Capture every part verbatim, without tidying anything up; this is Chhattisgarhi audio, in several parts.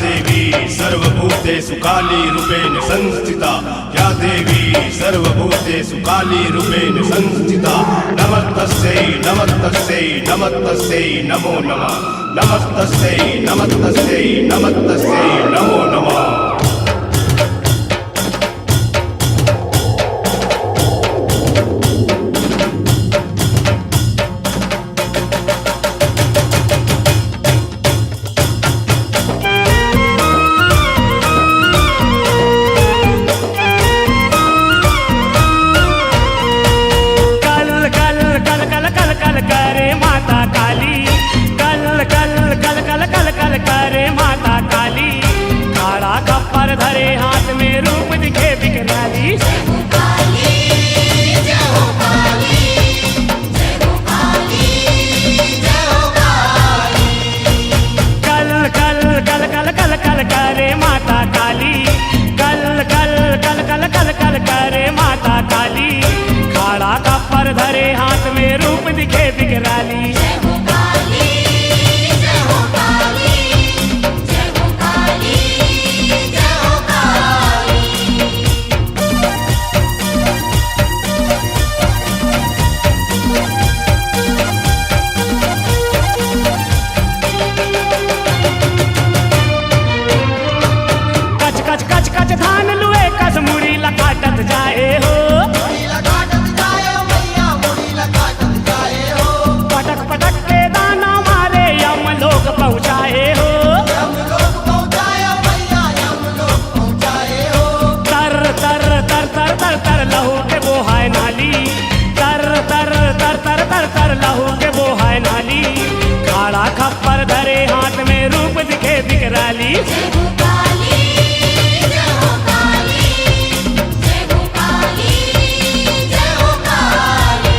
देवी सर्वभूतेषु काली रूपेण संस्थिता। या देवी सर्वभूतेषु काली रूपेण संस्थिता। नमस्तस्यै नमस्तस्यै नमस्तस्यै नमो नमः। नमस्तस्यै नमस्तस्यै नमस्तस्यै नमो नमः। कल कल कल कल कल कल करे माता काली। कल कल कल कल कल कल करे माता काली। काला खप्पर धरे हाथ में रूप दिखे बिकराली। कल कल कल कल कल कल करे माता काली। कल कल कल कल कल कल करे माता काली। काला खप्पर धरे हाथ में रूप दिखे बिकराली। कच कच कच कच धान लुए कस मुड़ी ला काटत जाए हो। मुड़ी ला काटत जाए हो मैया, मुड़ी ला काटत जाए हो। पटक पटक के दाना मारे यम लोग पहुँचाए हो। यम लोग पहुँचाए हो मैया, यम लोग पहुँचाए हो। तर तर तर तर तर तर लहू के बोहाए नाली। तर तर तर तर तर तर लहू के बोहाए नाली। काला खप्पर धरे हाथ में रूप दिखे बिकराली। जय हो काली, जय हो काली, जय हो काली, जय हो काली।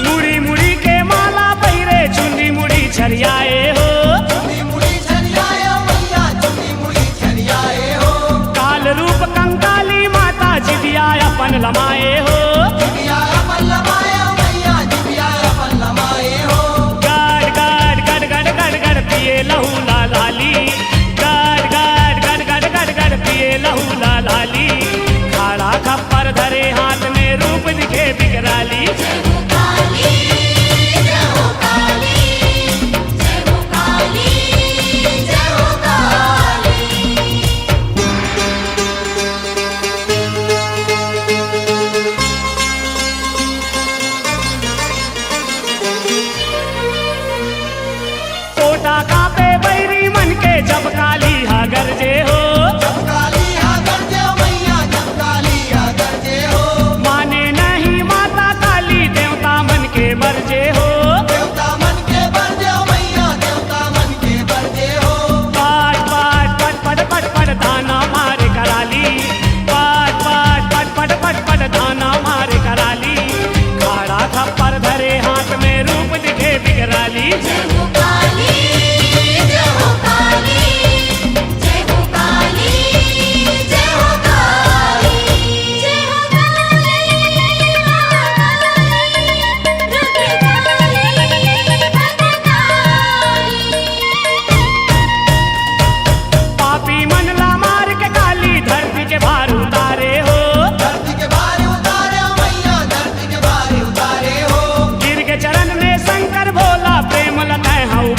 मुड़ी मुड़ी के माला पहिरे, चुंदी मुड़ी छरियाए हो। चुंदी मुड़ी छरियाए हो मैया, चुंदी मुड़ी छरियाए हो। काल रूप कंकाली माता जिबिया अपन लमाए हो। जिबिया अपन लमाए हो मैया, जिबिया अपन लमाए हो। गाड गाड गड गड गड गड पिए लहू लालाली। गाड गाड गड गड गड गड पिए लहू लालाली। खाड़ा खप्पर धरे हाथ में रूप दिखे बिकराली। जय हो काली, जय हो काली, जय हो काली, जय हो काली। कोटा कापे बैरी मन के जब काली हा गरजे हो। जब काली हा गरजे हो मैया, जब काली हा गरजे हो। माने नहीं माता काली देवता मन के बरजे हो। देवता मन के बरजे हो मैया, देवता मन के बरजे हो। पाट पाट पट पट पट पट ताना मारे कराली। पाट पाट पट पट पट पट ताना मारे कराली। खाड़ा खप्पर धरे हाथ में रूप दिखे बिकराली। जय हो काली, जय हो काली, जय हो काली, जय हो काली, जय हो काली, महाकाली, भद्रकाली, भद्रकाली। पापी मन ला मार के काली धरती के भार उतारे हो। धरती के भार उतारे हो मैया, धरती के भार उतारे हो। गिर के चरण में शंकर भोला प्रेम ला तैं हऊ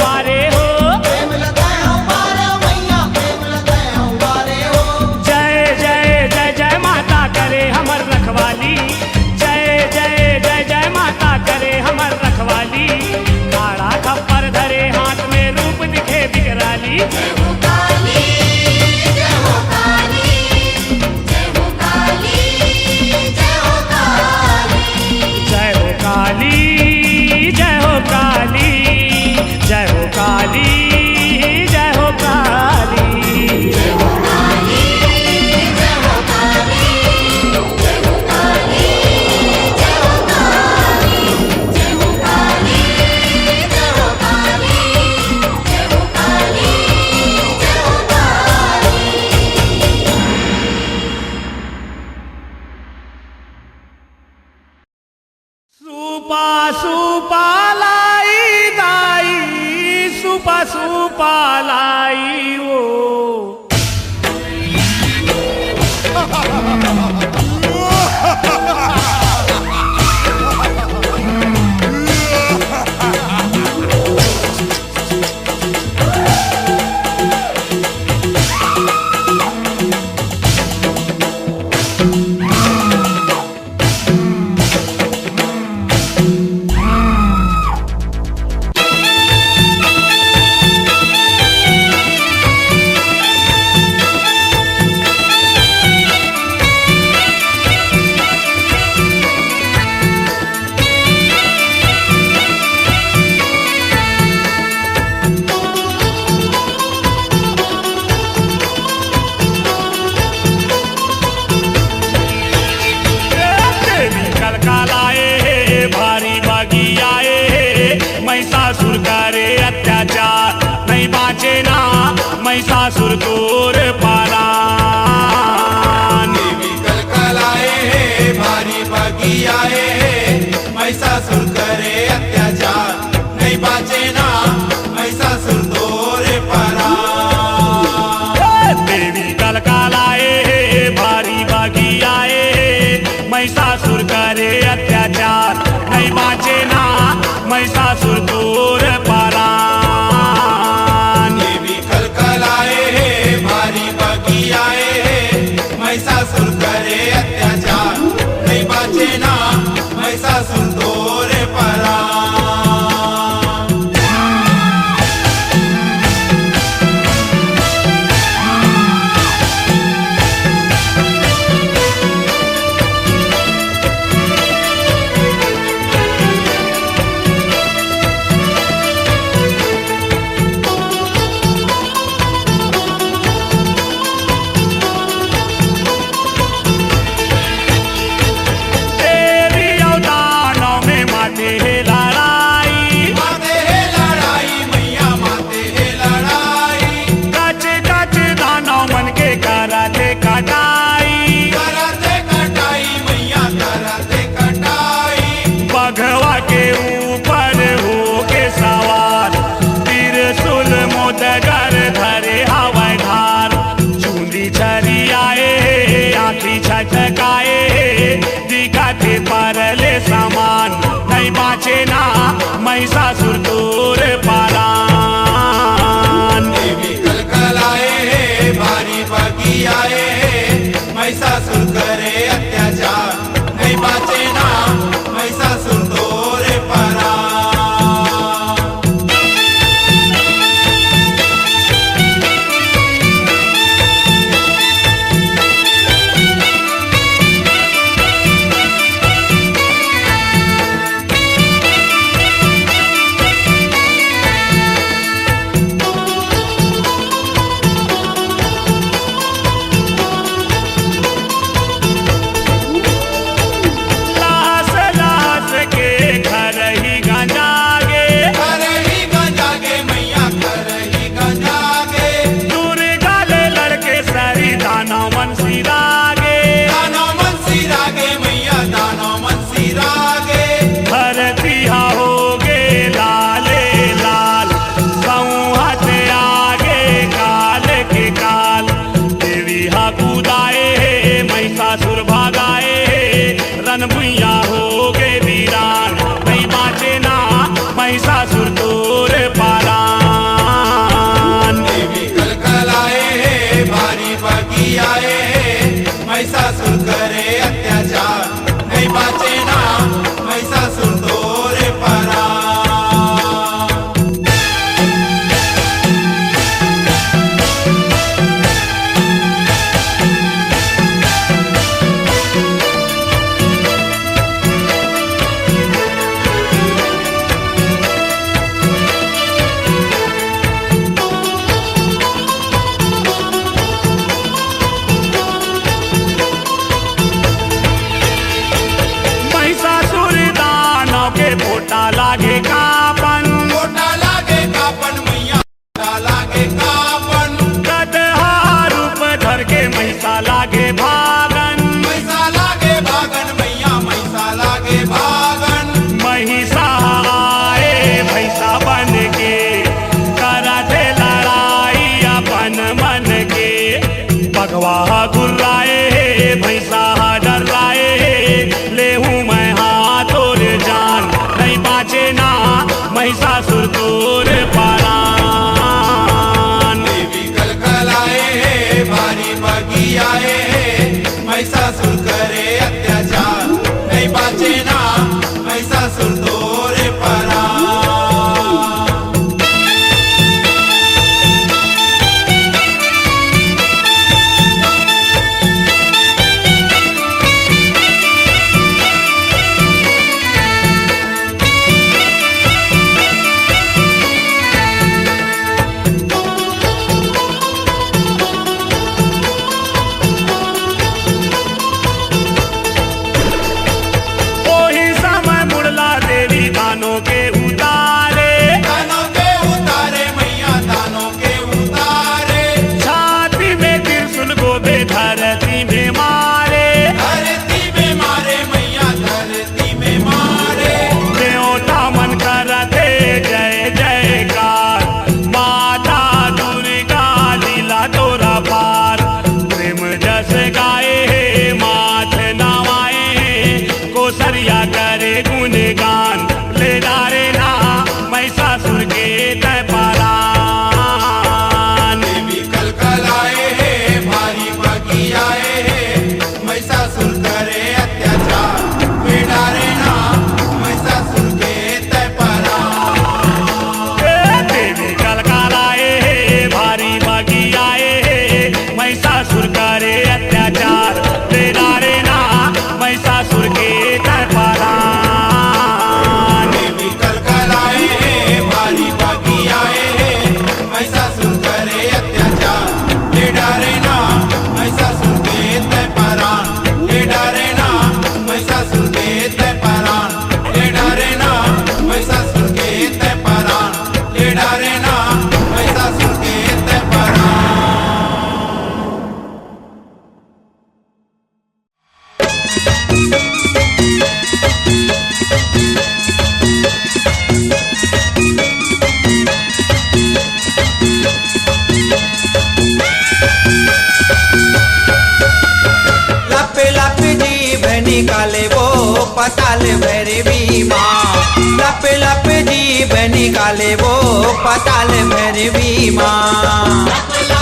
लाई वो। देवी कलकलाए हे, भारी बगियाए हे, महिषासुर करे अत्याचार, नहीं बाँचे ना महिषासुर तोर परान। देवी कलकलाए हे, भारी बगियाए हे, महिषासुर करे अत्याचार, नहीं बाँचे ना महिषासुर तोर परान। देवी कलकलाए हे, भारी बगियाए हे, महिषासुर करे अत्याचार, नहीं बाँचे ना महिषासुर तोर परान। देवी कलकलाए हे, भारी बगियाए हे, महिषासुर करे अत्याचार, नहीं बाँचे ना महिषासुर तोर परान। देवी अउ दानव में माते हे लड़ाई। माते हे लड़ाई, मैया माते हे लड़ाई। कच कच दानव मन के करत हे कटाई। करत हे कटाई, मैया करत हे कटाई। बघवा के ऊपर होके सवार, त्रिशूल मोटगर धरे हवय धार। चूंदी छरियाए, आँखी छटकाए, दिखत हे परले समान, नहीं बाँचे ना महिषासुर तोर परान। देवी कलकलाए हे, भारी बगियाए हे, महिषासुर करे अत्याचार, नहीं बाँचे ना महिषासुर तोर परान। वाह गुर्राए हे, भैंसा हा डर्राए हे, लेहूं मैं हा तोर जान, नहीं बाँचे ना महिषासुर तोर परान। देवी कलकलाए हे, भारी बगियाए हे, महिषासुर करे अत्याचार, नहीं बाँचे ना महिषासुर तोर परान। ओही समय मुड़ला देवी दानों के उतारे। दानों के उतारे मैया, दानों के उतारे। छाती में त्रिशूल गोदे धरती में मारे। धरती में मारे मैया, धरती में मारे। देवता मन करत हे जय जयकार, माता दुर्गा लीला तोर अपार। प्रेम जस गाए हे, माथ नवाए हे, कोसरिया करे गुणगान। ले डारे ना महिषासुर के तैं परान। देवी कलकलाए हे, भारी बगियाए हे, महिषासुर करे अत्याचार। ले डारे ना महिषासुर के तैं परान। ए देवी कलकलाए हे, भारी बगियाए हे, महिषासुर करे अत्याचार। ले डारे ना महिषासुर के तैं परान। देवी कलकलाए हे, भारी बगियाए हे, महिषासुर करे अत्याचार। ले डारे ना महिषासुर के तैं परान। ले डारे ना महिषासुर के तैं परान। ले डारे ना महिषासुर के तैं परान। ले डारे ना महिषासुर के तैं परान। लप लप जीभ निकाले वो पताल भैरवी माँ। लप लप जीभ निकाले वो पताल भैरवी माँ।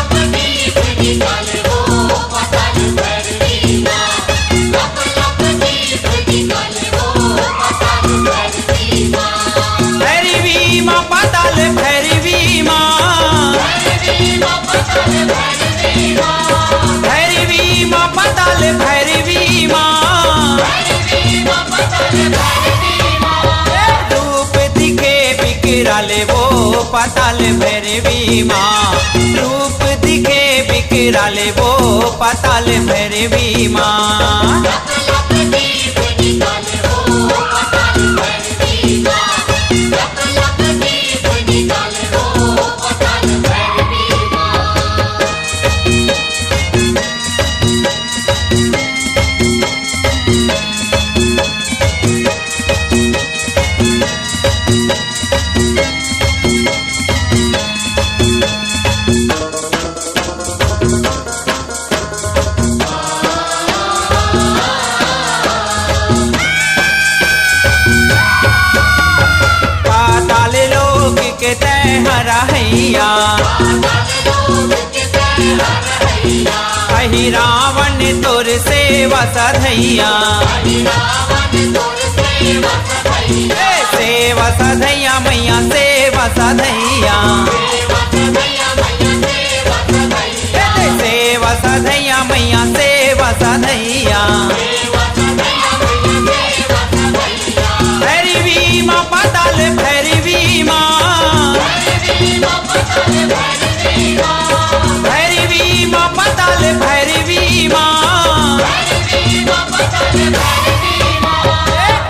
भैरवी माँ पताल भैरवी माँ। भैरवी माँ पताल भैरवी माँ। रूप दिखे बिकराले वो पताल भैरवी माँ। रूप दिखे बिकराले वो पताल भैरवी माँ। पाताल लोक के तैं हरहैया। अहि रावण तोर सेवा सधैया। ए सेवा सधैया मैया सेवा सधैया। ए सेवा सधैया मैया सेवा सधैया। भैरवी माँ पताल भैरवी माँ। भैरवी माँ पताल भैरवी माँ।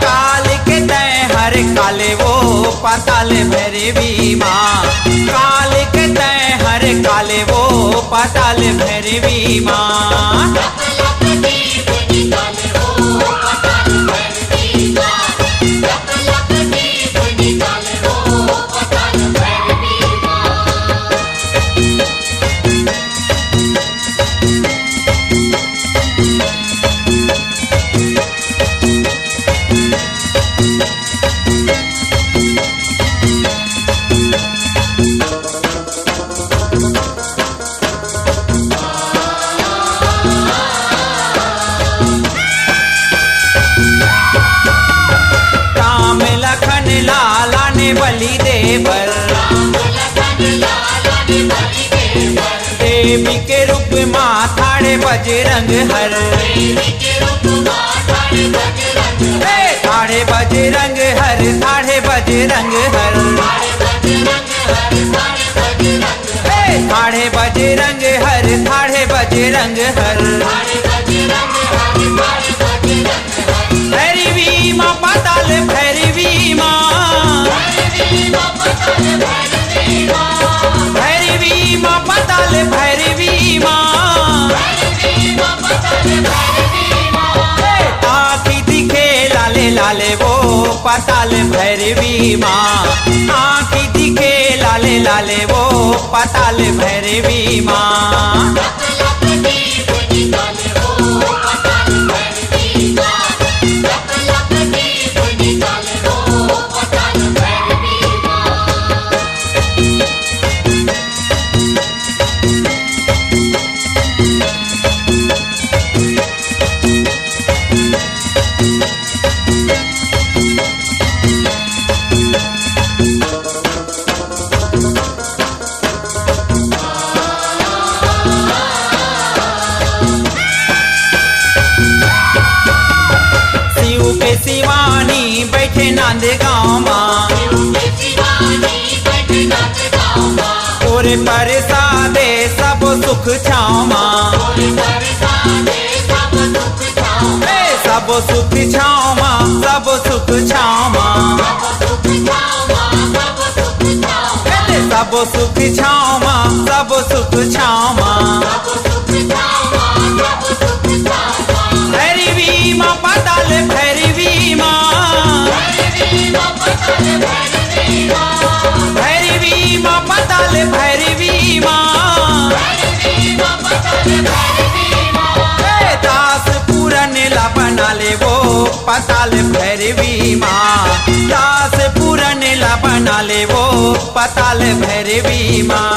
काल के तैं हर काले वो पताल भैरवी माँ। काल के तैं हर काले वो पताल भैरवी माँ। बर। देवी के रूप मा ठाढ़े बजरंग हर। हे ठाढ़े बजरंग हर, ठाढ़े बजरंग हर। हे ठाढ़े बजरंग हर, ठाढ़े बजरंग हर। भैरवी माँ पाताल भैरवी माँ। भैरवी माँ पाताल भैरवी माँ। आँखी दिखे लाले लाले वो पाताल भैरवी माँ। आँखी दिखे लाले लाले वो पाताल भैरवी माँ। शिव के शिवानी बैठे नांदगांव मा। तोरे प्रसादे सब सुख छाँव मा। हे सब सुख छाँव मा, सब सुख छाँव मा। हे सब सुख छाँव मा, सब सुख छाँव मा। भैरवी माँ पाताल भैरवी माँ। भैरवी माँ पाताल भैरवी माँ। हे दास पूरन ला बना ले वो पाताल भैरवी माँ। दास पूरन ला बना ले वो पाताल भैरवी माँ।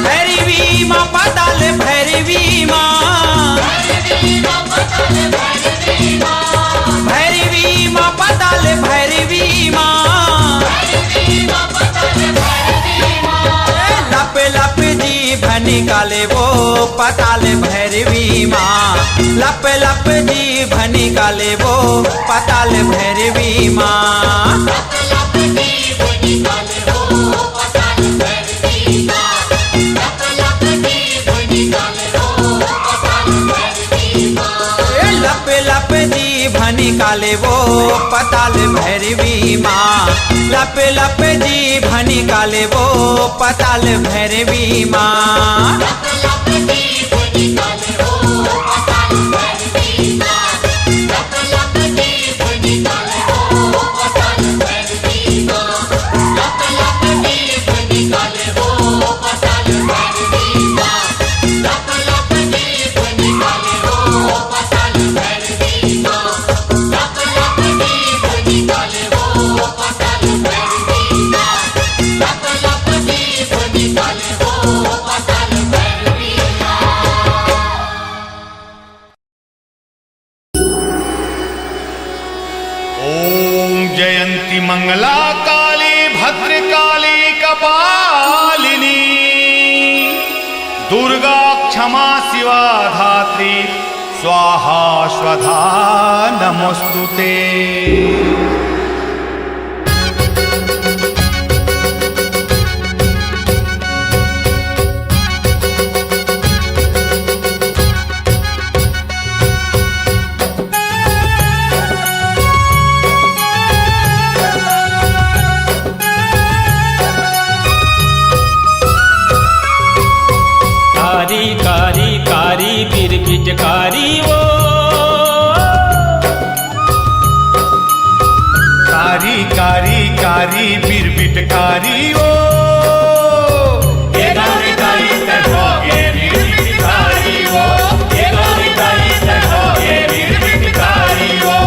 भैरवी माँ पाताल भैरवी माँ। भैरवी माँ पाताल भैरवी माँ। लप लप जीभ निकाले वो पाताल भैरवी माँ। लप लप जीभ निकाले वो पाताल भैरवी माँ। ए लप लप जीभ निकाले वो पाताल भैरवी माँ। लप लप जीभ निकाले वो पाताल भैरवी माँ। ॐ जयन्ति मङ्गला काली भद्रकाली कपालिनी दुर्गा क्षमा शिवा धात्री स्वाहा स्वधा नमोऽस्तु ते। कारी कारी कारी बिरबिट कारी वो। कारी कारी कारी बिरबिट कारी वो। ए गौरी दाई ते हो गे बिरबिट कारी वो। ए गौरी दाई ते हो गे बिरबिट कारी वो।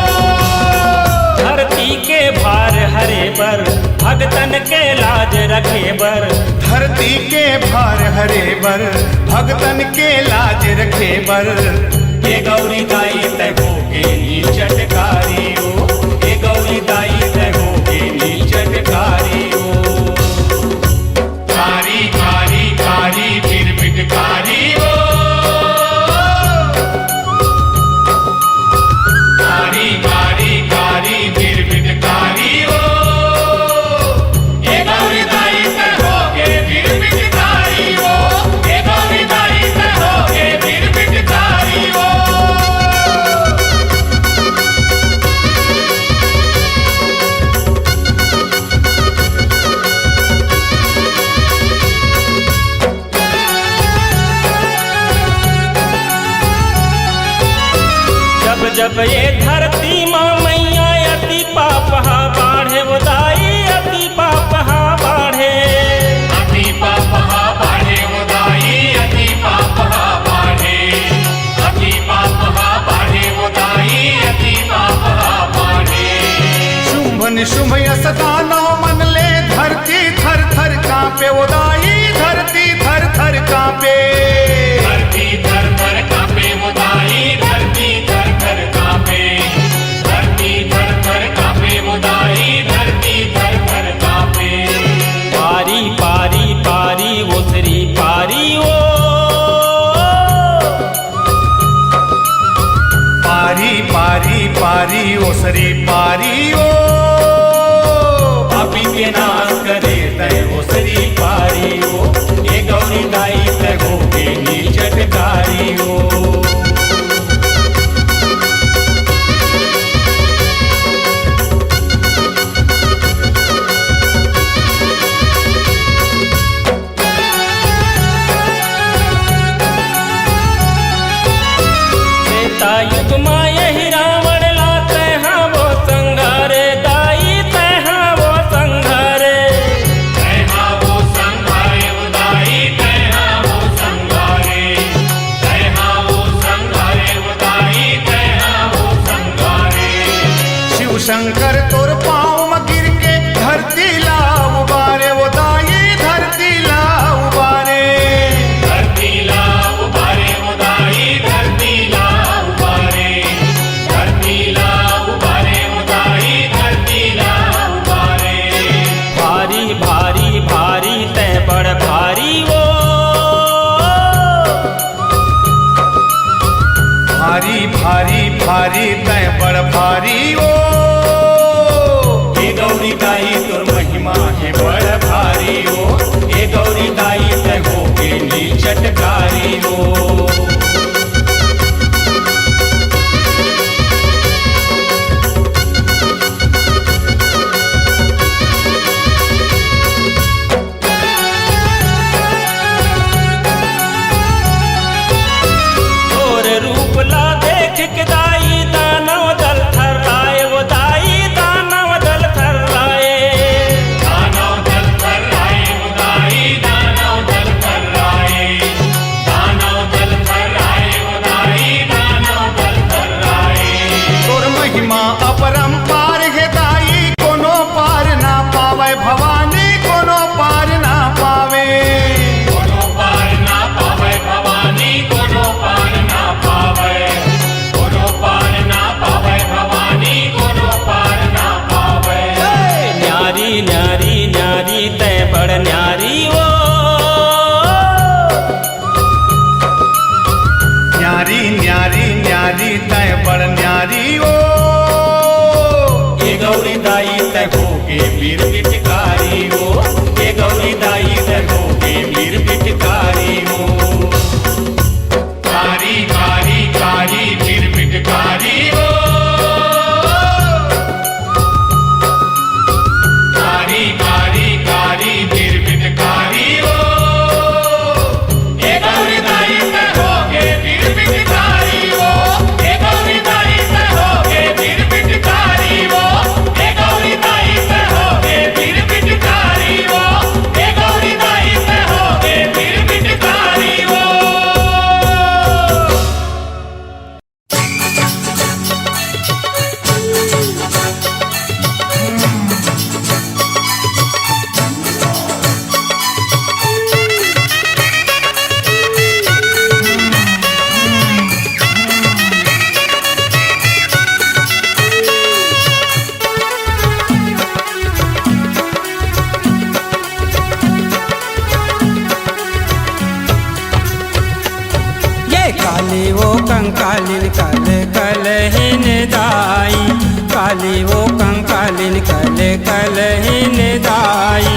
धरती के भार हरे बर भगतन के लाज रखे बर, धरती के भार हरे बर, भगतन के लाज रखे बर। ये गौरी दाई तय होके नील चटकारी हो, ये गौरी दाई तय होके नील चटकारी हो। कारी, कारी, कारी, फिर पिटकारी हो। कारी, कारी, कारी, फिर पिटकारी हो। ये गौरी दाई तय होके फिर पिटकारी हो। ये गौरी दाई तय होके फिर पिटकारी हो। जब जब ये धरती मा मैया अति पाप हा बाढ़े, वो दाई अति पाप हा बाढ़े। अति पाप हा बाढ़े, वो दाई अति पाप हा बाढ़े। अति पाप हा बाढ़े, वो दाई अति पाप हा बाढ़े। शुंभ निशुंभ यस दानव मन ले धरती थर थर कांपे, वो दाई धरती थर थर कांपे। धरती थर थर कांपे, वो दाई धरती थर थर कांपे। धरती थर थर कांपे, वो दाई धरती थर थर कांपे। पारी, पारी, पारी, ओसरी पारी ओ। पारी, पारी, पारी, ओसरी पारी ओ। पापी के नाश करे तय ओसरी पारी ओ। ये गौरी दाई तय होके नील चटकारी ओ। त्रेता युग मा यही रावण ला तैहा वो संघारे, दाई तैहा वो संघारे। तैहा वो संघारे, वो दाई तैहा वो संघारे। तैहा वो संघारे, वो दाई तैहा वो संघारे। शिव शंकर तोर पाँव म गिर के धरती ला उबारे, वो दाई धरती ला उबारे। धरती ला उबारे, वो दाई धरती ला उबारे। धरती ला उबारे, वो दाई धरती ला उबारे। भारी, भारी, भारी, तैं बड़ भारी वो। भारी, भारी, भारी, तैं बड़ भारी ओ। ये गौरी दाई तोर महिमा हे बड़ भारी ओ। ये गौरी दाई तैं होके नील चटकारी ओ। तोर रूप ला देख के दाई दानव दल थर्राए, वो दाई दानव दल थर्राए। दानव दल थर्राए, वो दाई दानव दल थर्राए। दानव दल थर्राए, वो दाई दानव दल थर्राए। तोर महिमा अपरंपार हे दाई, कोनो पार ना पावे भवानी, कोनो पार ना पावे। कोनो पार ना पावे भवानी, कोनो पार ना पावे। कोनो पार ना पावे भवानी, कोनो पार ना पावे। न्यारी, न्यारी, न्यारी, तैं बड़ न्यारी ओ। न्यारी, न्यारी, न्यारी, तैं बड़ न्यारी ओ। ये गौरी दाई तैं होके वीर पिटकारी ओ। ये गौरी दाई तैं होके वीर पिटकारी ओ। कारी, कारी, कारी, वीर पिटकारी ओ। कारी, कारी, कारी, वीर पिटकारी ओ। ए गौरी दाई तैं होके वीर पिटकारी ओ। ए गौरी दाई तैं होके वीर पिटकारी ओ। ए गौरी दाई तैं होके वीर दाई, काली वो कंकालिन कल कलहिन दाई,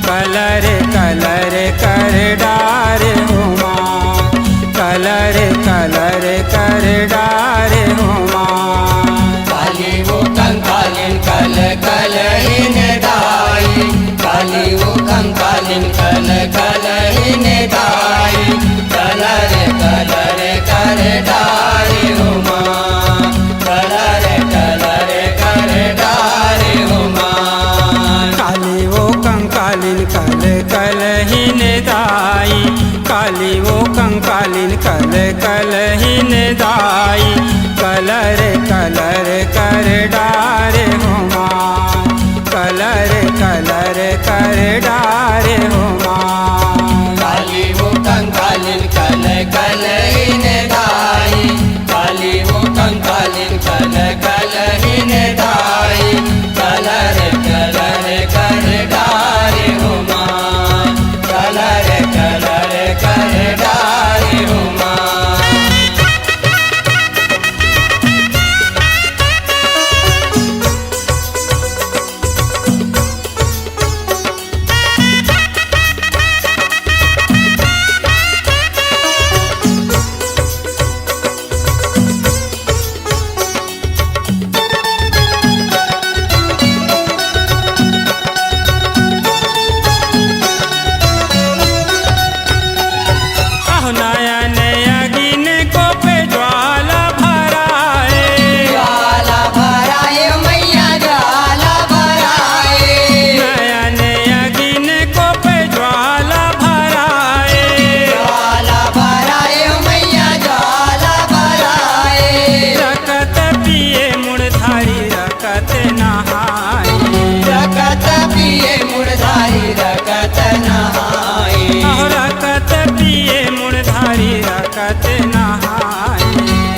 कलर कलर कर डारे हो माँ, कलर कलर कर डारे हो माँ। काली वो कंकालिन कल कलहिन दाई, काली वो कंकालिन कल कलहिन दाई, कलर कलर कर डारे हो माँ, कलर कलर कर डारे हो माँ। काली वो कंकालिन कल कलहिन दाई, काली वो कंकालिन कल कलहिन दाई, कलर कलर कर डारे हो माँ, कलर कलर कर डारे हो माँ। काली वो कंकालिन कल कलहिन दाई, काली वो कंकालिन कल कलहिन दाई, कलर कलर कर डारे हो माँ, कलर कलर कर डारे हो माँ। अहो नया नया गिन को पे ज्वाला भराए। ज्वाला भराए मैया ज्वाला भराए। नया नया गिन को पे ज्वाला भराए। ज्वाला भराए मैया ज्वाला भराए। रकत पिए मुड़धारी रकत नहाए। रकत पिए मुड़धारी रकत नहाए। अहो रकत पिए मुड़धारी रकत नहाए।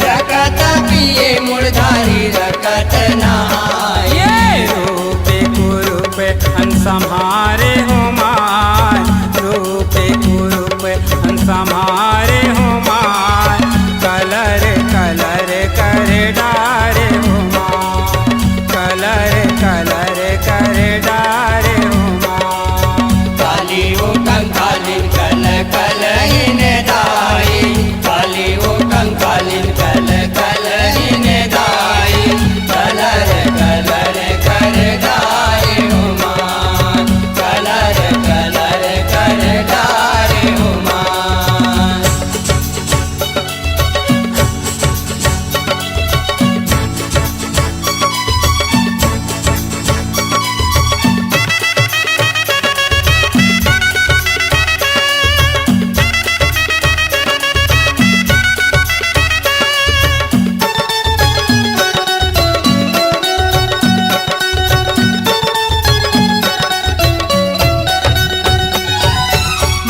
रकत पिए मुड़धारी रकत नहाए। ये रूप कुरूप अन संभारे हो माय, रूप कुरूप अन संभारे हो माय, कलर कलर कर डारे हो माय, कलर कलर कर डारे हो माय। काली वो कंकालिन कल कलहिन दाई, काली वो कंकालिन कल कलहिन दाई, कलर कलर कर डारे हो माँ, कलर कलर कर डारे हो माँ।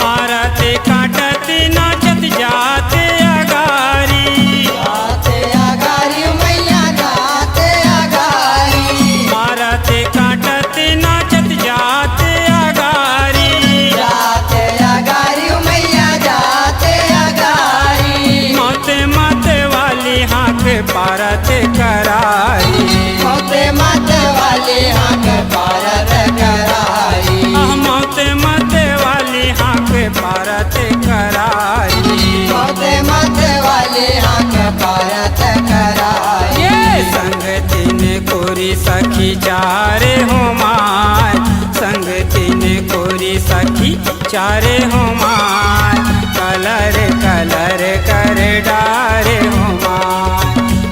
मारत काटत नाचत जात अगारी। जात अगारी मैया जात अगारी। मारत काटत नाचत जात अगारी। जात अगारी मैया जात अगारी। मौत मत वाली हाँक पारत करारी। मौत मत वाली हाँक पारत करारी। आह, मौत मत वाली हाँक पारत करारी। मौत मत वाली हाँक पारत करारी। ये संग तीन कोरी सखी चारे हो माय, संग तीन कोरी सखी चारे हो माय, कलर कलर कर डारे हो माय,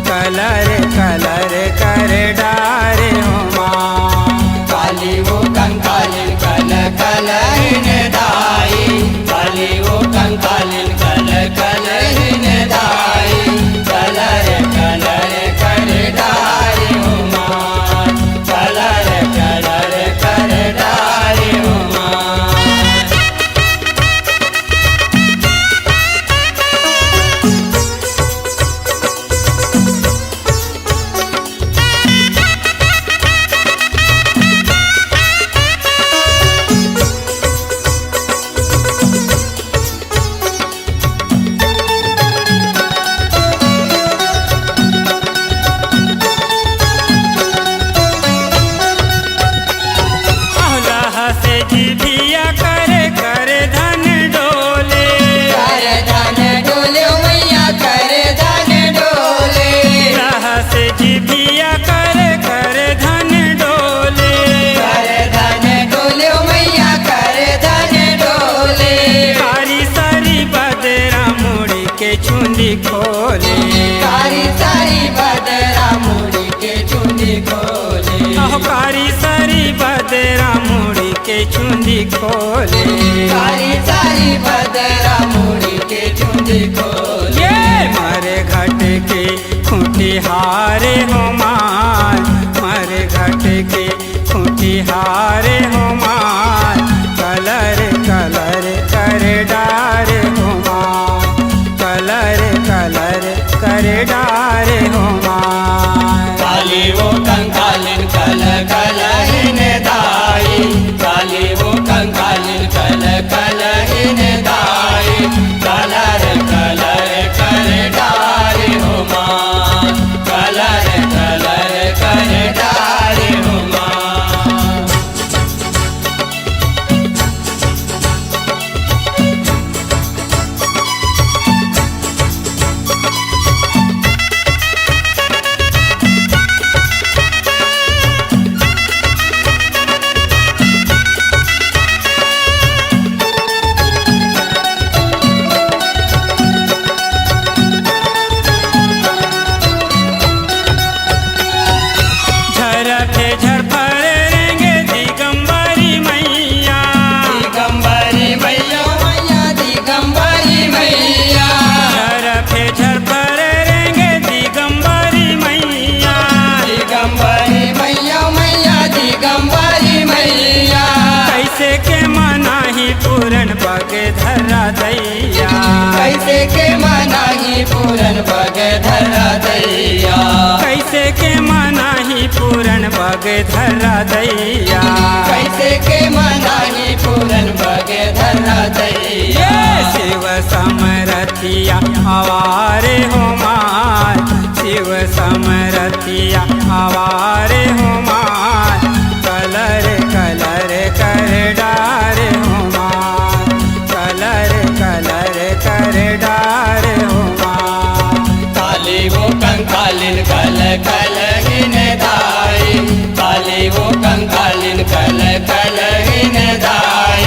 कलर कलर कर डारे हो माय। काली वो कंकालिन कल कलहिन दाई, काली वो कंकालिन कल कलहिन दाई, कलर कलर कर डारे हो माँ, कलर कलर कर डारे हो माँ। सारी सारी बदरा मुड़ी के चुंदी खोले। सारी सारी बदरा मुड़ी के चुंदी खोले। ये मरे घट के खूंटी हारे हो माय, मरे घट के खूंटी हारे हो माय। कलर कलर कर डारे हो माय, कलर कलर कर डारे हो माय। काली वो कंकालिन कल कलहिन दाई, काली वो कंकालिन कल कलहिन दाई। कलर कलर कर डारे हो माँ, कलर कलर कर डारे हो माँ। झरफे झरफर रेंगे दिगंबरी मैया। दिगंबरी मैया, मैया दिगंबरी मैया। झरफे झरफर रेंगे दिगंबरी मैया। दिगंबरी मैया, मैया दिगंबरी मैया। कैसे के मनाही पूरन बग धर्रा दैया। कैसे के मनाही पूरन बग धर्रा दैया। कैसे के मनाही पूरन बग धर्रा दैया। कैसे के मनाही पूरन बग धर्रा दैया। ये शिव समरथिया आवारे हो माय, शिव समरथिया आवारे हो माय। कलर कलर कर डारे हो माय, कलर कलर कर डारे हो माय। काली वो कंकालिन कल कलहिन दाई, काली वो कंकालिन कल कलहिन दाई।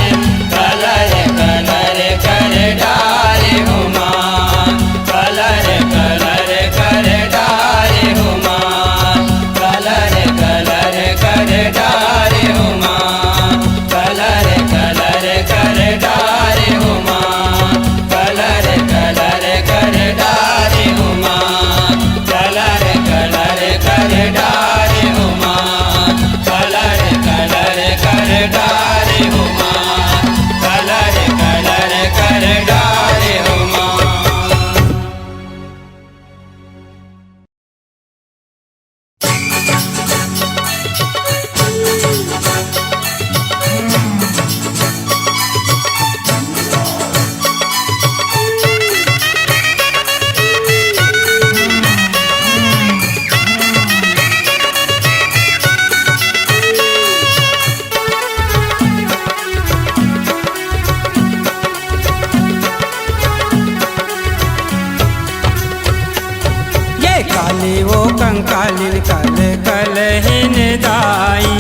कलर कलर कर डारे हो माँ, कलर कलर कर डारे हो माँ। कलर कलर कर डारे हो माँ, कलर कलर कर डारे हो माँ। कलर कलर कर डारे हो माँ, कलर कलर कर डारे हो माँ। कलर कलर कर डारे हो माँ, कलर कलर कर डारे हो माँ। ये काली वो कंकालिन कल कलहिन दाई,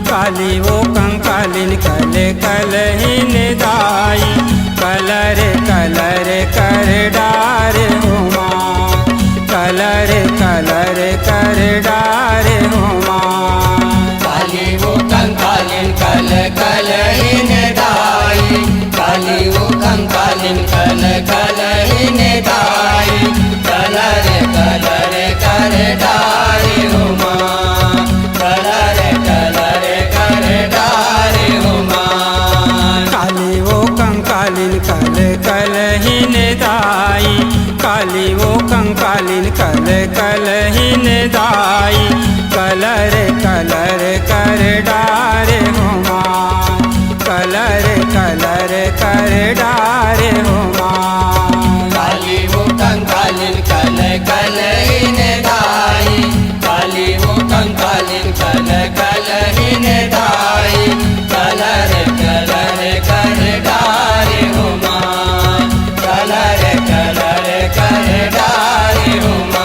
काली वो कंकालिन कल कलहिन दाई। कलर कलर कर डारे हो माँ, कलर कलर कर डारे हो माँ। काली वो कंकालिन कल कलहिन दाई, काली वो कंकालिन कल कलहिन दाई। कलर कलर कर डारे हो माँ, कलर कलर कर डारे हो माँ। काली वो कंकालिन कल कलहिन दाई, काली वो कंकालिन कल कलहिन दाई। कलर कलर कर डारे हो माँ, कलर कलर कर डारे हो माँ। काली वो कंकालिन कल कलहिन दाई, काली वो कंकालिन कल कलहिन दाई। कलर कलर कर डारे हो माँ, कलर कलर कर डारे हो माँ।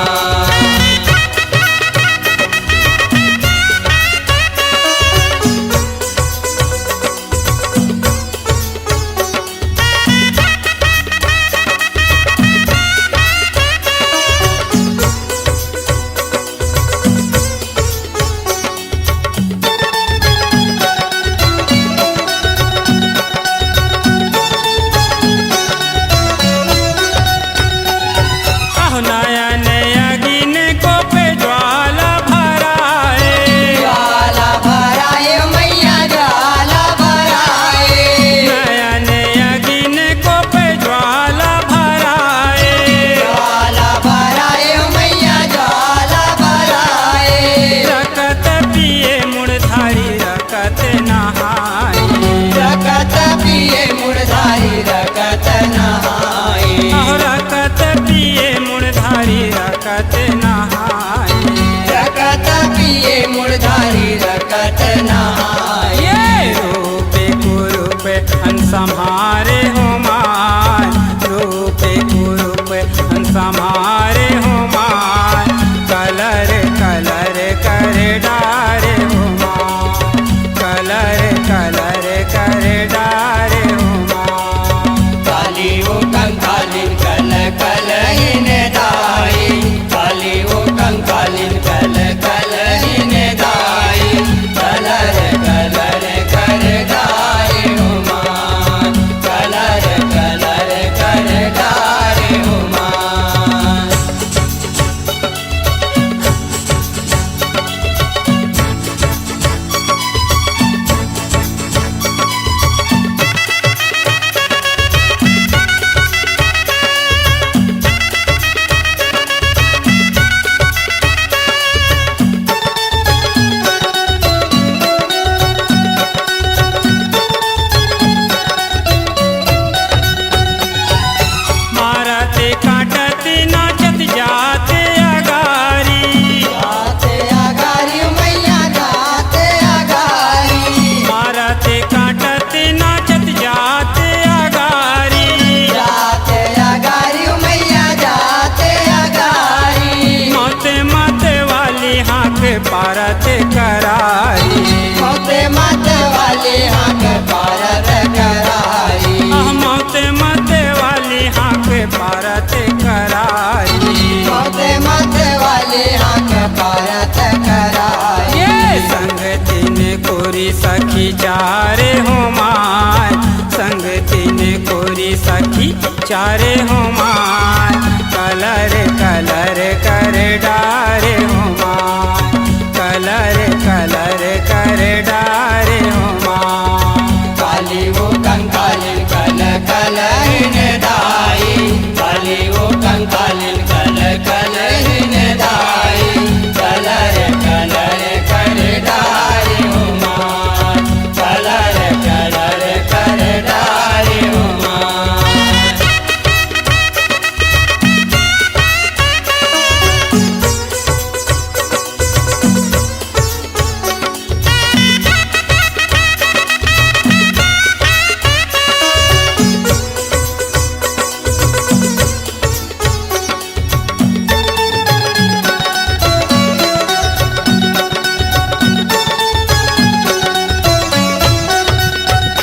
पारत करारी। मौते मत वाली हाँक पारत करारी। आह, मौते मत वाली हाँक पारत करारी। मौते मत वाली हाँक पारत करारी। ये संग तीन कोरी सखी चारे हो माय, संग तीन कोरी सखी चारे हो माय, कलर कलर कर डारे हो माय, कलर कलर कर डारे हो माय। काली वो कंकालिन कल कलहिन दाई, काली वो कंकालिन कल कलहिन दाई, कलर कलर कर डारे हो माय, कलर कलर कर डारे हो माय।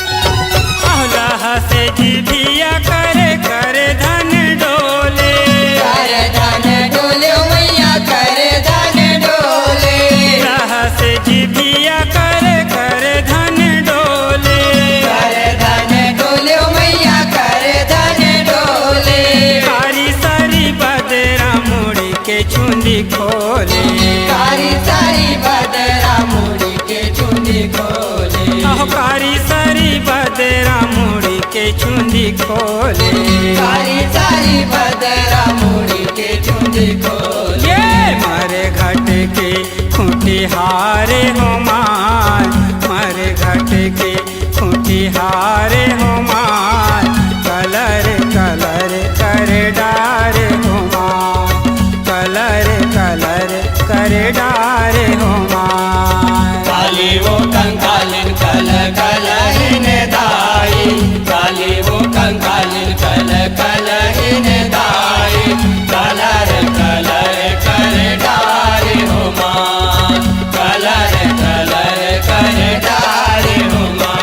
अहलाह से जिभिया करे कर धन डोले। कर धन डोले ओ मैया, कर धन डोले। अहलाह से जिभिया करे कर धन डोले। कर धन डोले ओ मैया, कर धन डोले। कारी सारी बदरा मुड़ी के चुंदी खोले। कारी सारी बदरा मुड़ी के चुंदी खोले। अहो कारी सारी बदरा मुड़ी के चुंदी खोले। कारी सारी बदरा मुड़ी के चुंदी खोले। ये मारे घाट के खूंटी हारे हो माय, मारे घाट के खूंटी हारे हो माय, कलर कलर कर डारे हो माय, कलर कलर कर डारे हो माय। काली वो कंकालिन कल कलहिन दाई, काली वो कंकालिन कल कलहिन दाई, कलर कलर कर डारे हो माय, कलर कलर कर डारे हो माय।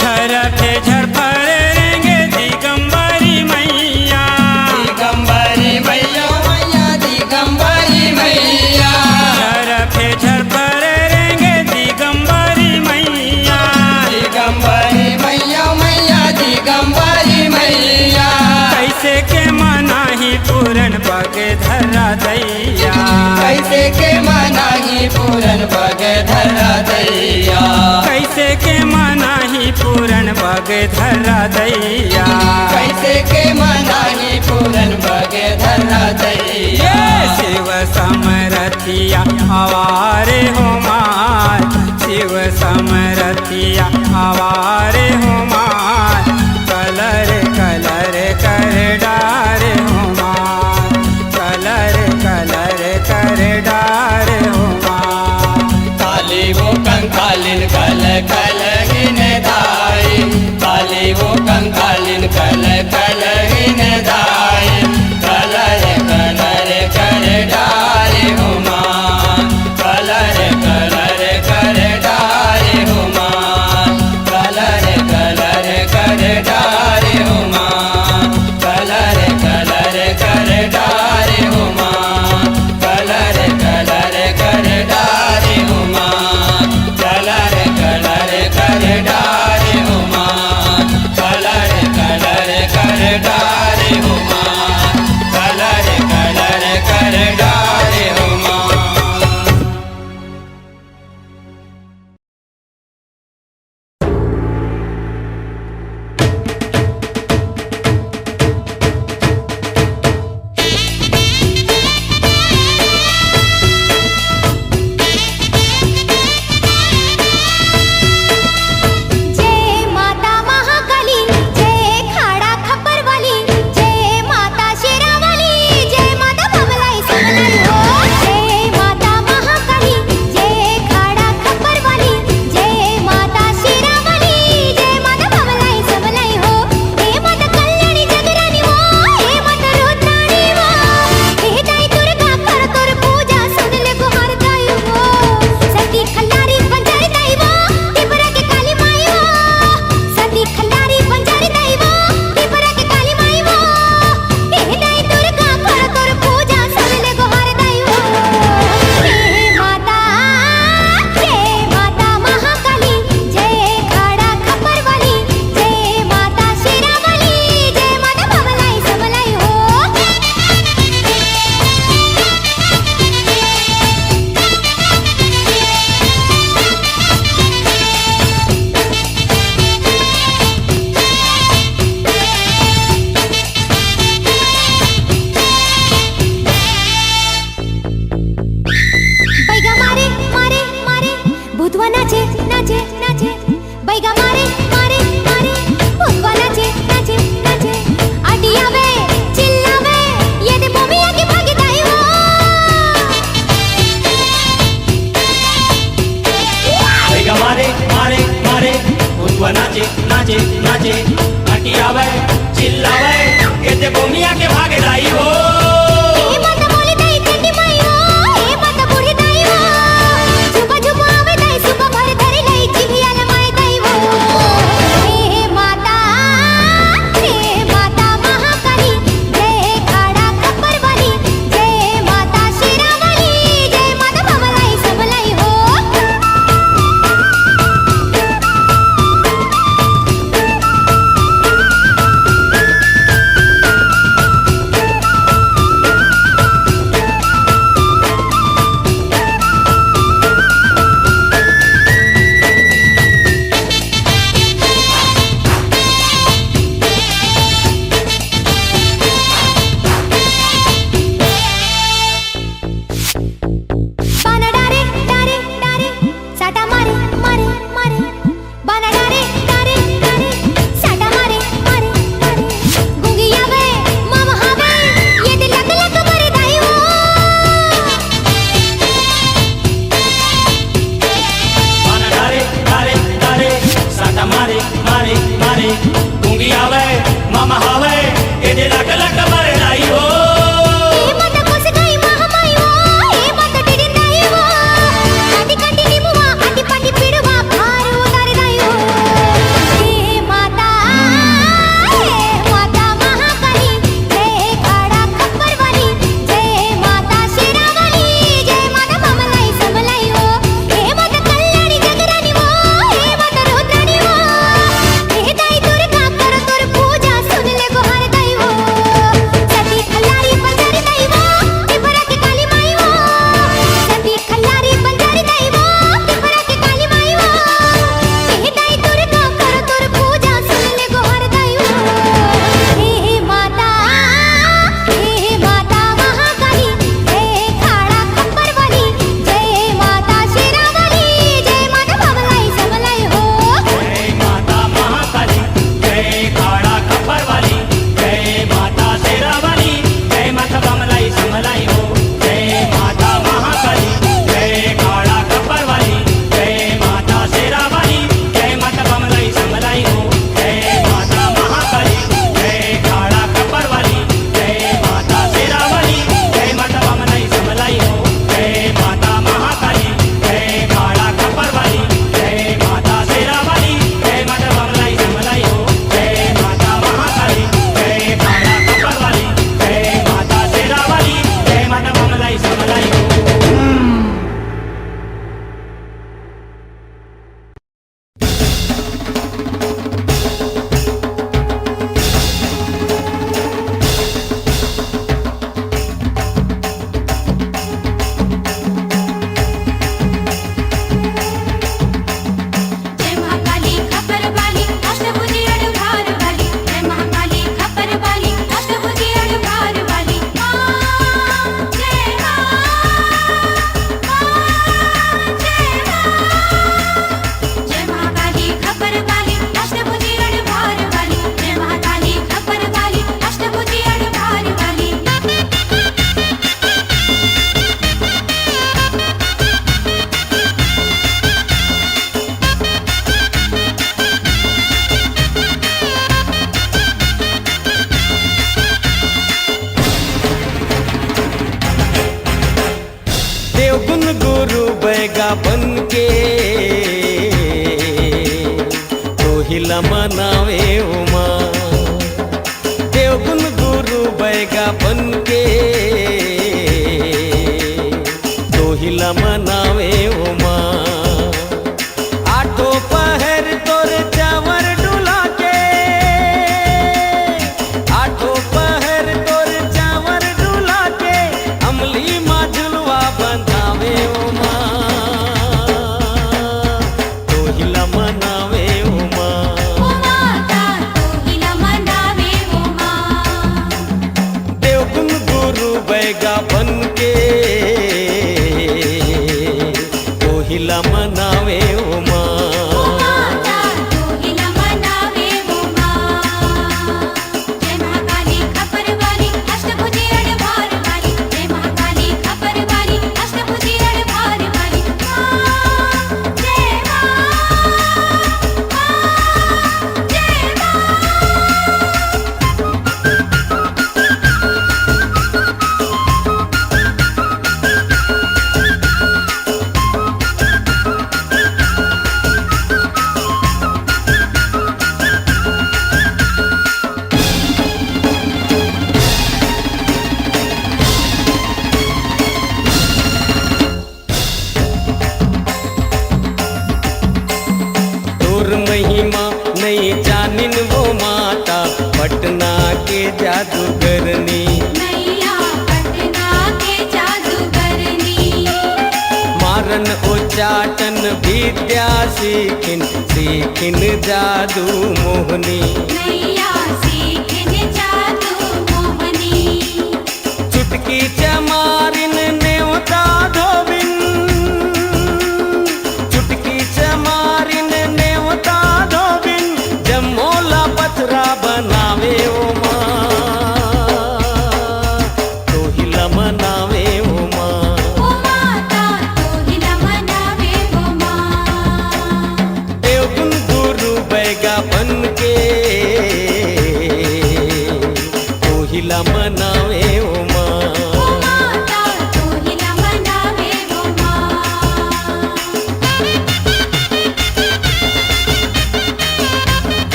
झरथे झरफर रेंगे दिगंबरी मैया। दिगंबरी मैया, मैया दिगंबरी मैया। झरफे झरफर रेंगे दिगंबरी मैया। दिगंबरी मैया, मैया दिगंबरी मैया। कैसे के मनाही पूरन बग धरा दैया। कैसे के मनाही पूरन बग धरा दैया। कैसे के मनाही पूरन बग धरा दैया। कैसे के मनाही पूरन बग धरा दैया। ये शिव समरथिया आवारे हो माय, शिव समरथिया आवारे हो माय, कलर कलर कर डारे हो माय, कलर कलर कर डारे हो माय। काली वो कंकालिन कल कलहिन दाई, काली वो कंकालिन कल कलहिन दाई, कलर कलर कर डारे हो माय, कलर कलर कर डारे हो माय, कलर कलर कर डारे हो माय, कलर कलर कर डारे हो माय, कलर कलर कर डारे हो माय, कलर कलर कर डारे हो माय, कलर कलर कर डारे हो माय। नाचे, नाचे, नाचे, बैगा मारे, मारे, मारे, उतवा नाचे, नाचे, नाचे, अटियावे, चिल्लावे, ये दे बोमिया के भागी दाई हो। बैगा मारे, मारे, मारे, उतवा नाचे, नाचे, नाचे, अटियावे, चिल्लावे, ये दे बोमिया के भागी दाई हो। ए माता बोली दाई चंडी माई हो, ए माता बूढ़ी दाई हो, झुमा झुमा आवे दाई सुबह भर धरी लई जिभिया लमाई दाई हो। हे माता, हे माता महाकाली, जय खाड़ा खप्पर वाली, जय माता शेरा वाली, जय माता बमलाई समलाई हो। बाना डारे, डारे, डारे, साटा मारे, मारे, मारे। बाना डारे, डारे, डारे, साटा मारे, मारे, मारे। गुंगी आवे, मामा हावे, ये दे लक लक मारे दाई हो। बाना डारे, डारे, डारे, साटा मारे, मारे, मारे। गुंगी आवे, मामा हावे, ये दे लक लक मारे दाई हो। ए माता कोस गाई महामाई हो, ए माता टिडिन दाई हो। काटी काटी नींबुआ, आटी पाटी पिड़वा, भार उतार दाई हो। ए माता, ए माता महाकाली, जय खाड़ा खप्पर वाली, जय माता शेरा वाली, जय माता बमलाई समलाई हो। ए माता कल्याणी जगरानी हो, ए माता रुद्रानी हो। ए दाई दुर्गा करो तोर पूजा, सुन ले गोहार दाई हो। सती खल्लारी बंजारी दाई हो, पिपरा के काली माई हो। सती खल्लारी बंजारी दाई हो, पिपरा के काली माई हो। ए दाई दुर्गा करो तोर पूजा, सुन ले गोहार दाई हो। हे माता, हे माता महाकाली, जय खाड़ा खप्पर वाली, जय माता शेरा वाली, जय माता बमलाई समलाई हो। जय माता महाकाली, जय खाड़ा खप्पर वाली, जय माता शेरा वाली, जय माता बमलाई समलाई हो। जय माता महाकाली, जय खाड़ा खप्पर वाली, जय माता शेरा वाली, जय माता बमलाई समलाई हो। जय माता महाकाली, जय खाड़ा खप्पर वाली, जय माता शेरा वाली, जय माता बमलाई समलाई हो। जय माता महाकाली, जय खाड़ा खप्पर वाली, जय माता शेरा वाली, जय माता बमलाई समलाई हो। जय माता महाकाली, जय खाड़ा खप्पर वाली, जय माता शेरा वाली, जय माता बमलाई समलाई हो। जय महाकाली खप्पर वाली, अष्टभुजी अड़भार वाली। जय महाकाली खप्पर वाली, अष्टभुजी अड़भार वाली। माँ, जय माँ, माँ, जय माँ। जय महाकाली खप्पर वाली, अष्टभुजी अड़भार वाली। जय महाकाली खप्पर वाली, अष्टभुजी अड़भार वाली। देवगुन गुरु बैगा बन के तोहिला मनावे उमा। देवगुन गुरु बैगा बन के तोहिला मनावे उमा। आठों पहर तोर चावर डुला के, आठों पहर तोर चावर डुला के, अमली मा झुलवा बंधावे उमा। तोहिला मनावे उमा। ओ माता, तोहिला मनावे उमा। देवगुन गुरु बैगा बन के तोहिला मनावे उमा। जादूगरनी। मैया पटना के जादूगरनी। मारन उच्चाटन विद्या सीखिन, सीखिन जादू मोहनी। मैया सीखिन जादू मोहनी। चुटकी चमारिन नेवता धोबिन, चुटकी चमारिन नेवता धोबिन, जम्मो ला पथरा बनावे ओ माँ, तोहिला मनावे ओ माँ। ओ माता, तोहिला मनावे ओ माँ। देवगुन गुरु बैगा बन के तोहिला मनावे ओ माँ। ओ माता, तोहिला मनावे ओ माँ।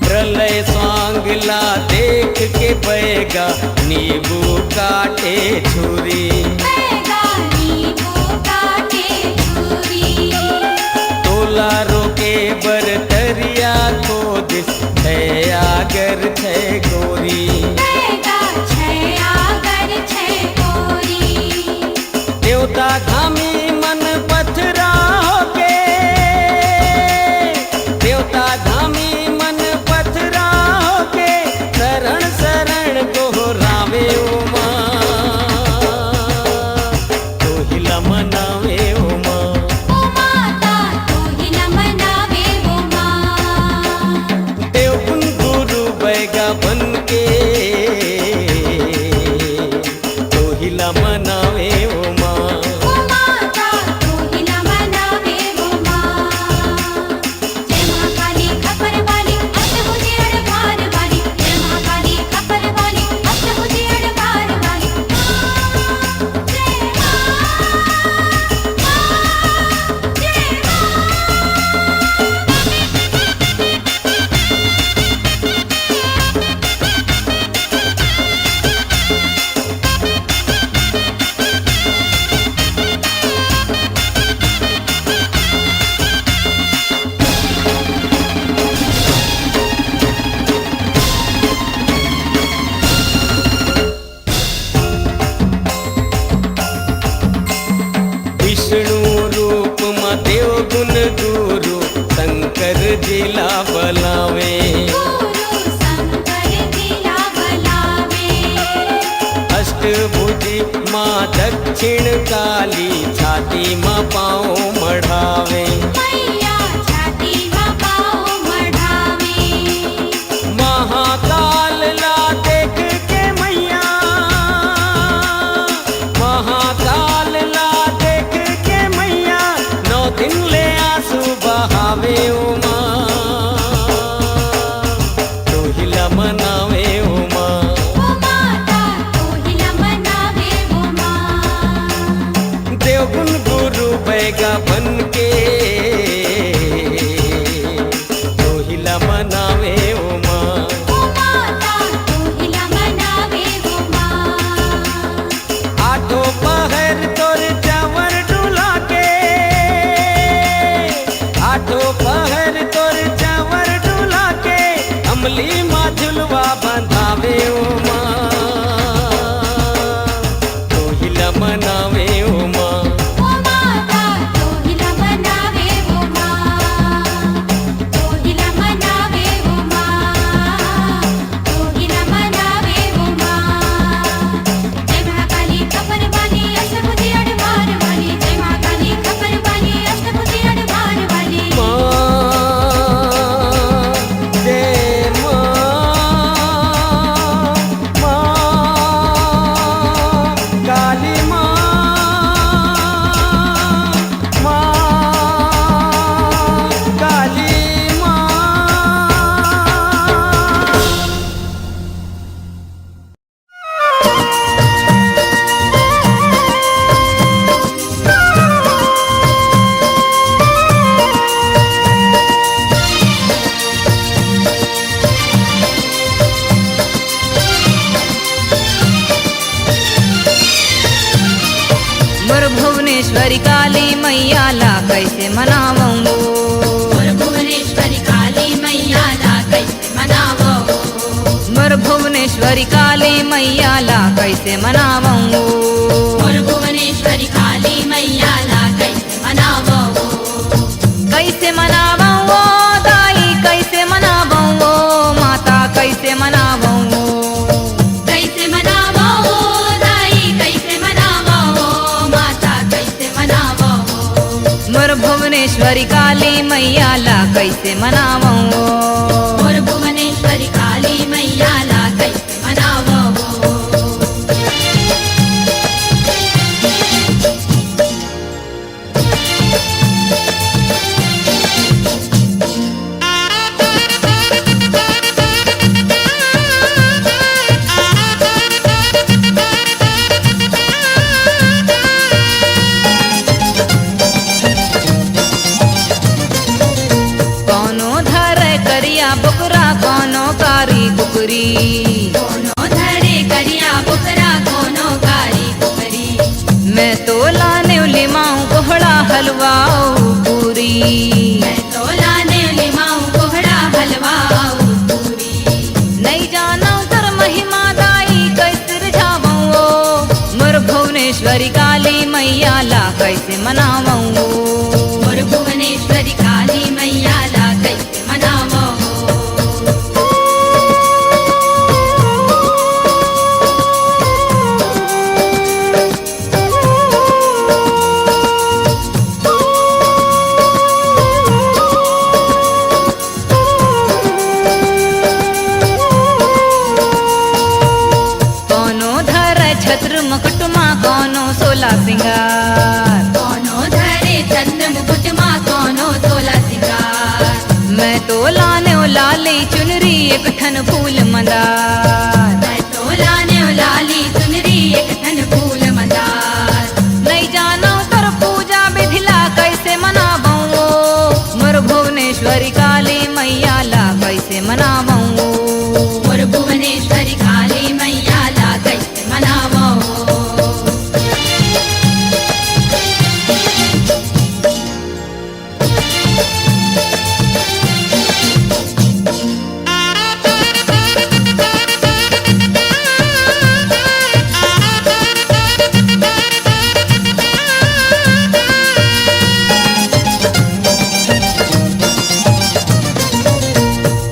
प्रलय सांगला देख के बैगा नींबू काटे छुरी। बैगा नींबू काटे छुरी। तोला रोके बर तरिया खोदिस छै आगर छै गोरी। बैगा छै आगर छै गोरी। देवता धामी मन पथरा होके, देवता धामी मन पथरा होके, शरण शरण गोहरावे ओ माँ, तोहिला मनावे ओ माँ। ओ माता, तोहिला मनावे ओ माँ। देवगुन गुरु बैगा बन के तोहिला मनावे ओ माँ। ओ माता, तोहिला मनावे ओ माँ। जय माँ काली खप्पर वाली, अष्टभुजी अड़बार वाली। जय माँ काली खप्पर वाली, अष्टभुजी अड़बार वाली। जय माँ, माँ, जय माँ। विष्णु रूप म देव गुण गुरु शंकर जी ला बलावे। गुरु शंकर जी ला बलावे। अष्टभुजी माँ दक्षिण काली छाती म पाँव मढ़ावे। मैया छाती म पाँव मढ़ावे। महाकाल ला देख के मैया, महाकाल ला देख के मैया, नौ दिन ले आंसू बहावे ओ माँ, तोहिला मनावे ओ माँ। ओ माता, तोहिला मनावे ओ माँ। देवगुन गुरु बैगा बन के तोहिला मनावे ओ माँ। ओ माता, तोहिला मनावे ओ माँ। आठों पहर तोर चंवर डुला के, आठों पहर तोर चंवर डुला के, अमली मा झुलवा बंधावे ओ माँ। तोहिला मनावे ओ माँ। ओ माता, तोहिला मनावे भुवनेश्वरी काली मैया ला कइसे मनावंव ओ? मोर भुवनेश्वरी काली मैया ला कइसे मनावंव ओ? मोर भुवनेश्वरी काली मैया ला कइसे मनावंव ओ? मोर भुवनेश्वरी काली मैया ला कइसे मनावंव ओ? कइसे मनावंव ओ दाई, कइसे मनावंव ओ माता, कइसे मनावंव ओ? कइसे मनावंव ओ दाई, कइसे मनावंव ओ माता, कइसे मनावंव ओ? मोर भुवनेश्वरी काली मैया ला कइसे मनावंव ओ? मोर भुवनेश्वरी काली मैया ला कइसे मनावंव ओ? कोनो धरे करिया बोकरा, कोनो कारी कुकरी। कोनो धरे करिया बोकरा, कोनो कारी कुकरी। मैं तो लानेव लिमाऊ गोहड़ा हलवा अउ पूरी। मैं तो लानेव लिमाऊ गोहड़ा हलवा अउ पूरी। नइ जानंव तोर महिमा दाई, कइसे रिझावंव ओ? मोर भुवनेश्वरी काली मैया ला कइसे मनावंव ओ? मोर भुवनेश्वरी काली मैया ला कइसे मनावंव ओ? कोनो धरे छत्र मुकुट मा, कोनो सोला सिंगार। कोनो धरे छत्र मुकुट मा, कोनो सोला सिंगार। मैं तो लानेव लाली चुनरी, एक ठन फूल मंदार। मैं तो लानेव लाली चुनरी, एक ठन फूल मंदार। नइ जानंव तोर पूजा विधि ला कइसे मनावंव ओ? मोर भुवनेश्वरी काली मैया ला कइसे मनावंव ओ? मोर भुवनेश्वरी काली मैया ला कइसे मनावंव ओ?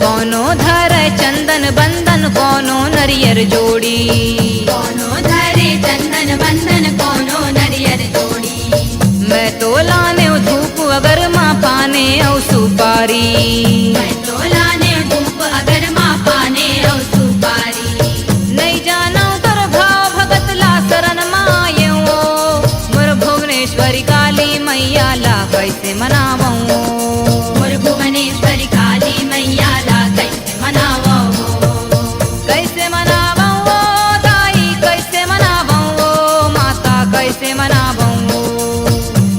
कोनो धरे चंदन बंदन, कोनो नरियर जोड़ी। कोनो धरे चंदन बंदन, कोनो नरियर जोड़ी। मैं तो लानेव धूप अगरमा, पाने अउ सुपारी। मैं तो लानेव धूप अगरमा, पाने अउ सुपारी। नइ जानंव तोर भाव भगत ला सरन मा आएंव ओ। मोर भुवनेश्वरी काली मैया ला कइसे मनावंव ओ? मोर भुवनेश्वरी काली मैया ला कइसे मनावंव ओ? कइसे मनावंव ओ दाई, कइसे मनावंव ओ माता, कइसे मनावंव ओ?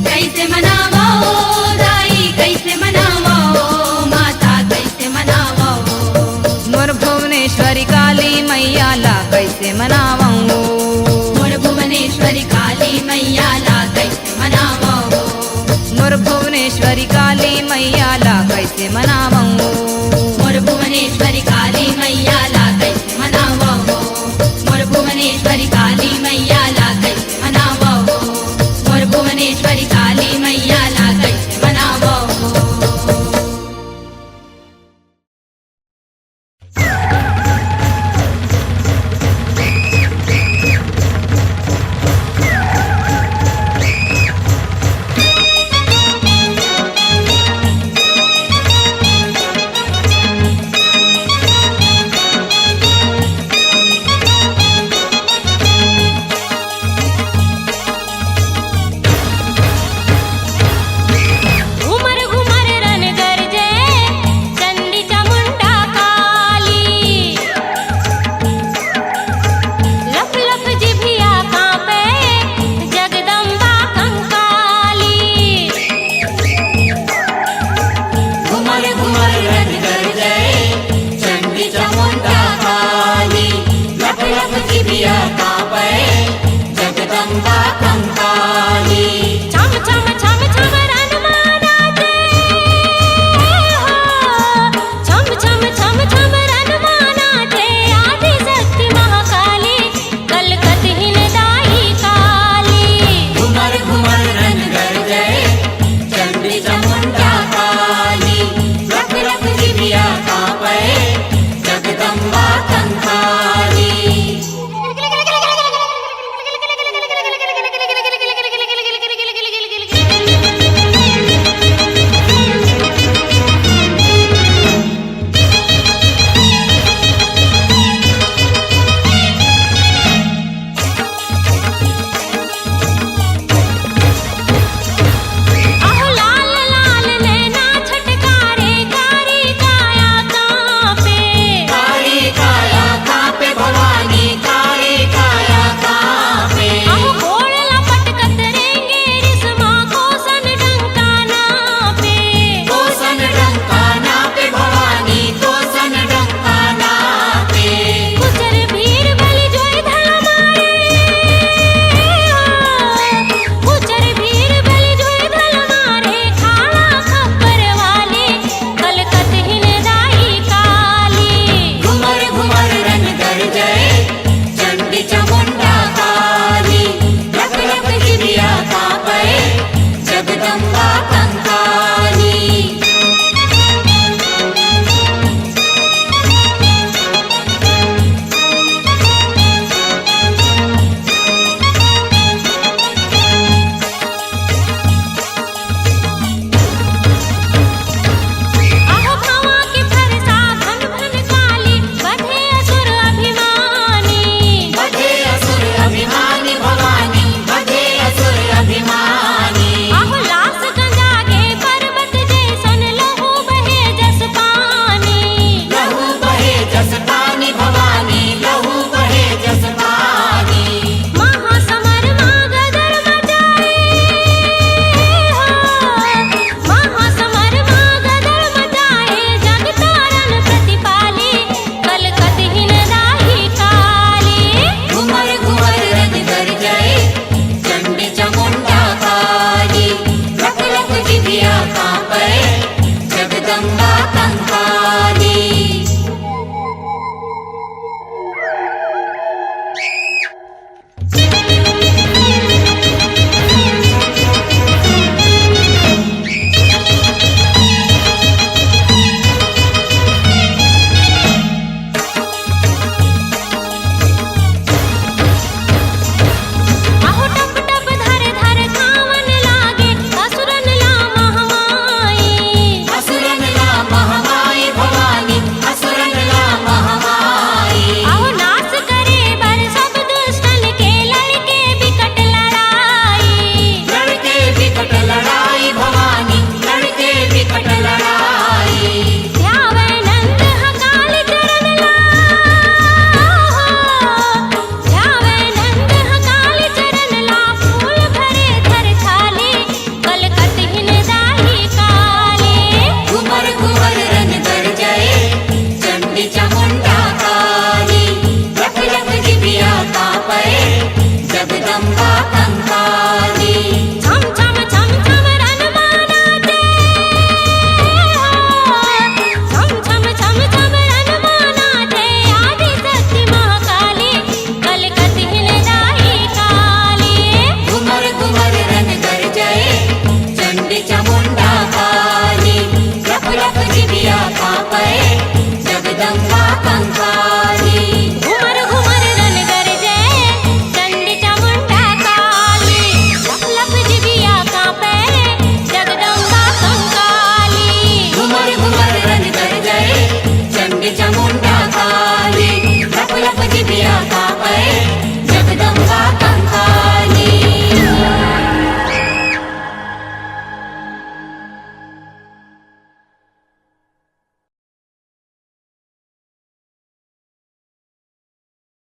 कइसे मनावंव ओ दाई, कइसे मनावंव ओ माता, कइसे मनावंव ओ? मोर भुवनेश्वरी काली मैया ला कइसे मनावंव ओ? मोर भुवनेश्वरी काली मैया ला कइसे मनावंव ओ? मोर भुवनेश्वरी काली मैया ला कइसे मनावंव ओ? मोर भुवनेश्वरी काली मैया ला